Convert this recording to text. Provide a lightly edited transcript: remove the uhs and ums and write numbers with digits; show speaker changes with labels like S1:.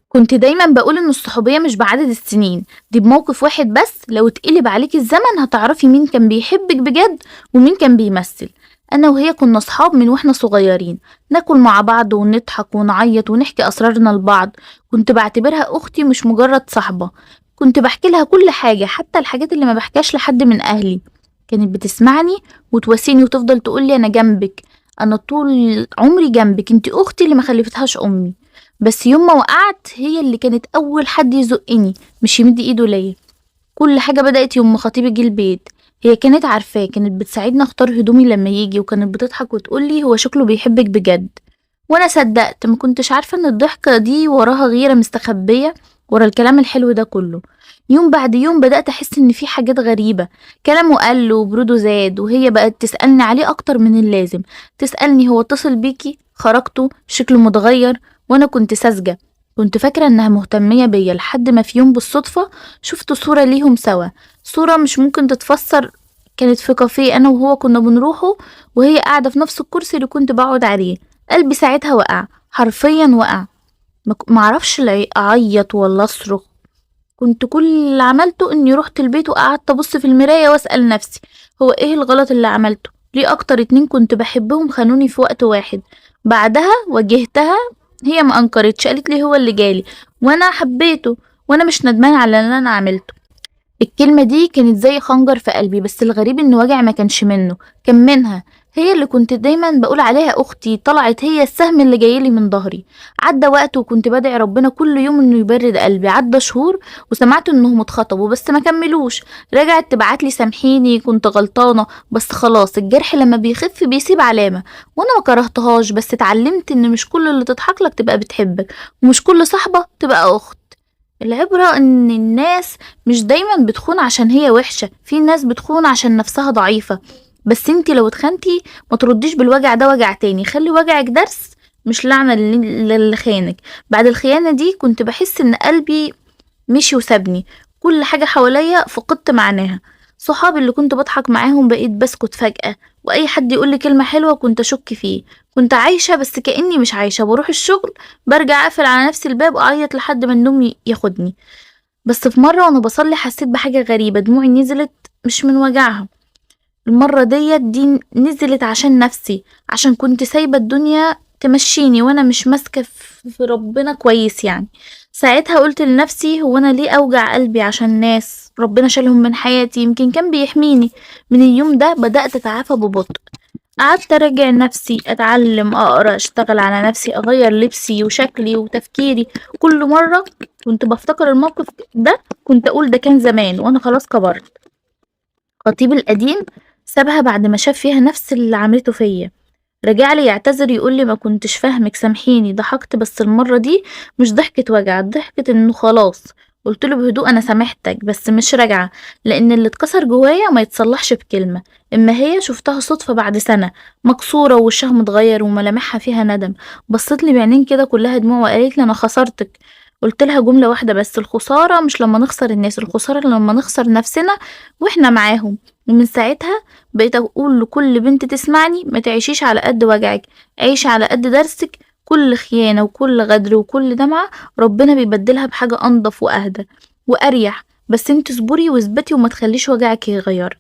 S1: كنت دايما بقول ان الصحوبية مش بعدد السنين، دي بموقف واحد بس لو اتقلب عليك الزمن هتعرفي مين كان بيحبك بجد ومين كان بيمثل. انا وهي كنا اصحاب من واحنا صغيرين، ناكل مع بعض ونضحك ونعيط ونحكي اسرارنا لبعض. كنت بعتبرها اختي مش مجرد صاحبة، كنت بحكي لها كل حاجة حتى الحاجات اللي ما بحكاش لحد من اهلي. كانت بتسمعني وتواسيني وتفضل تقولي انا جنبك، انا طول عمري جنبك، انت اختي اللي ما خلفتهاش امي. بس يوم ما وقعت هي اللي كانت اول حد يزقني مش يمد ايده ليا. كل حاجة بدأت يوم ما خطيبي جه البيت، هي كانت عارفاه، كانت بتساعدني اختار هدومي لما يجي، وكانت بتضحك وتقولي هو شكله بيحبك بجد، وانا صدقت. ما كنتش عارفة ان الضحكة دي وراها غيرة مستخبية ورا الكلام الحلو ده كله. يوم بعد يوم بدأت احس ان في حاجات غريبة، كلامه قل وبروده زاد، وهي بقت تسألني عليه اكتر من اللازم، تسألني هو اتصل بيكي، خرجته، شكله متغير، وانا كنت ساذجة، كنت فاكرة انها مهتمية بيا. لحد ما في يوم بالصدفة شفت صورة ليهم سوا، صورة مش ممكن تتفسر، كانت في كافيه انا وهو كنا بنروحه، وهي قاعدة في نفس الكرسي اللي كنت بقعد عليه. قلبي ساعتها وقع، حرفيا وقع، معرفش لا اعيط ولا اصرخ. كنت كل اللي عملته اني رحت البيت وقعدت ابص في المراية واسأل نفسي هو ايه الغلط اللي عملته، ليه اكتر اتنين كنت بحبهم خانوني في وقت واحد. بعدها واجهتها، هي ما انكرتش، قالت لي هو اللي جالي وانا حبيته وانا مش ندمان على اللي انا عملته. الكلمة دي كانت زي خنجر في قلبي، بس الغريب ان وجع ما كانش منه، كان منها هي اللي كنت دايما بقول عليها اختي، طلعت هي السهم اللي جايلي من ظهري. عدى وقت وكنت بدعي ربنا كل يوم انه يبرد قلبي. عدى شهور وسمعت انهم اتخطبوا بس ما كملوش. رجعت تبعتلي سامحيني كنت غلطانة، بس خلاص الجرح لما بيخف بيسيب علامة، وانا ما كرهتهاش، بس اتعلمت ان مش كل اللي تضحك لك تبقى بتحبك، ومش كل صاحبة تبقى اخت. العبرة ان الناس مش دايما بتخون عشان هي وحشة، في ناس بتخون عشان نفسها ضعيفة. بس انتي لو اتخنتي ما ترديش بالوجع ده وجع تاني، خلي وجعك درس مش لعنة للي خانك. بعد الخيانة دي كنت بحس ان قلبي مشي وسابني، كل حاجة حواليا فقدت معناها. صحابي اللي كنت بضحك معاهم بقيت بسكت فجأة، واي حد يقول لي كلمة حلوة كنت اشك فيه. كنت عايشة بس كأني مش عايشة، بروح الشغل برجع اقفل على نفسي الباب واعيط لحد ما النوم ياخدني. بس في مرة وانا بصلي حسيت بحاجة غريبة، دموعي نزلت مش من وجعها المرة ديت، دي نزلت عشان نفسي، عشان كنت سايبة الدنيا تمشيني وانا مش ماسكة في ربنا كويس. ساعتها قلت لنفسي هو انا ليه اوجع قلبي عشان ناس ربنا شالهم من حياتي، يمكن كان بيحميني. من اليوم ده بدأت اتعافى ببطء، قعدت اراجع نفسي، اتعلم، اقرا، اشتغل على نفسي، اغير لبسي وشكلي وتفكيري. كل مرة كنت بفتكر الموقف ده كنت اقول ده كان زمان وانا خلاص كبرت. خطيبي القديم سابها بعد ما شاف فيها نفس اللي عملته فيا، رجع لي يعتذر يقول لي ما كنتش فاهمك سامحيني. ضحكت، بس المرة دي مش ضحكة وجع، ضحكة انه خلاص. قلت له بهدوء انا سامحتك بس مش راجعة، لان اللي اتكسر جوايا ما يتصلحش بكلمة. اما هي شفتها صدفة بعد سنة، مكسورة ووشها متغير وملامحها فيها ندم. بصت لي بعينين كده كلها دموع وقالت لي انا خسرتك. قلت لها جملة واحدة بس، الخسارة مش لما نخسر الناس، الخسارة لما نخسر نفسنا واحنا معاهم. ومن ساعتها بقيت اقول لكل بنت تسمعني ما تعيشيش على قد وجعك، عيشي على قد درسك. كل خيانة وكل غدر وكل دمعة ربنا بيبدلها بحاجة انضف واهدى واريح، بس انت اصبري واثبتي وما تخليش وجعك يغيرك.